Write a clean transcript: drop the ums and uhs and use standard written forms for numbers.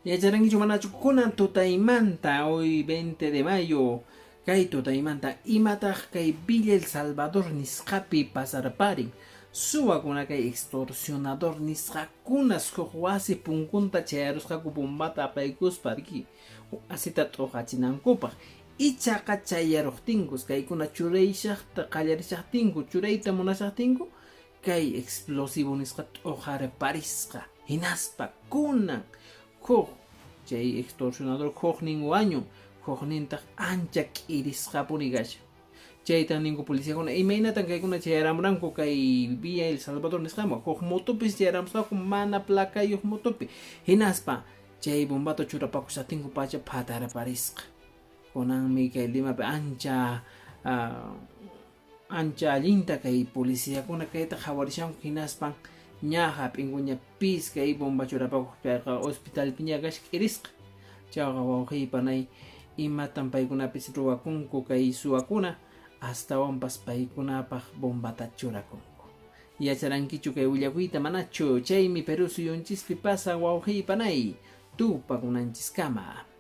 Yacharankichu manachu kunan tutaymanta, hoy 20 de mayo, kay tutaymanta imataq kay Villa El Salvador nisqapi pasarparin? Suwakuna kay extorsionador nisqakunas huk wasi punkunta chayarusqaku bombata apaykuspa riki wasita t'uqachinankupaq. Ichaqa chayaruqtinkus kaykuna churayshaqta qallarishaqtinku, churayta munashaqtinku kay explosivo nisqa t'uqarparisqa. Hinaspa kunan huk chay extorsionador huknin wañun, huknintaq ancha k'irisqapuni kashan. Chaytan ninku policiakuna, imaynatan kaykuna chayaramuranku kay Villa El Salvador nisqaman, huk motopis chayaramusqaku mana placayuq motopi. Hinaspa chay bombata churapakushaqtinku pacha phatarparisqa. Kunanmi kay Limapi ancha ancha allinta kay policiakuna kayta qhawarishanku hinaspan ña hap'inkuña pis kay bomba churapakuq chayqa hospitalpiña kashan k'irisqa. Chayqa wawqiy panay imatan paykunapis ruwakunku kay suwakuna astawanpas paykunapaq bombata churakunku. Yacharankichu kay willakuyta manachu? Chaymi Perú suyunchispi pasan wawqiy panay tupakunanchiskama.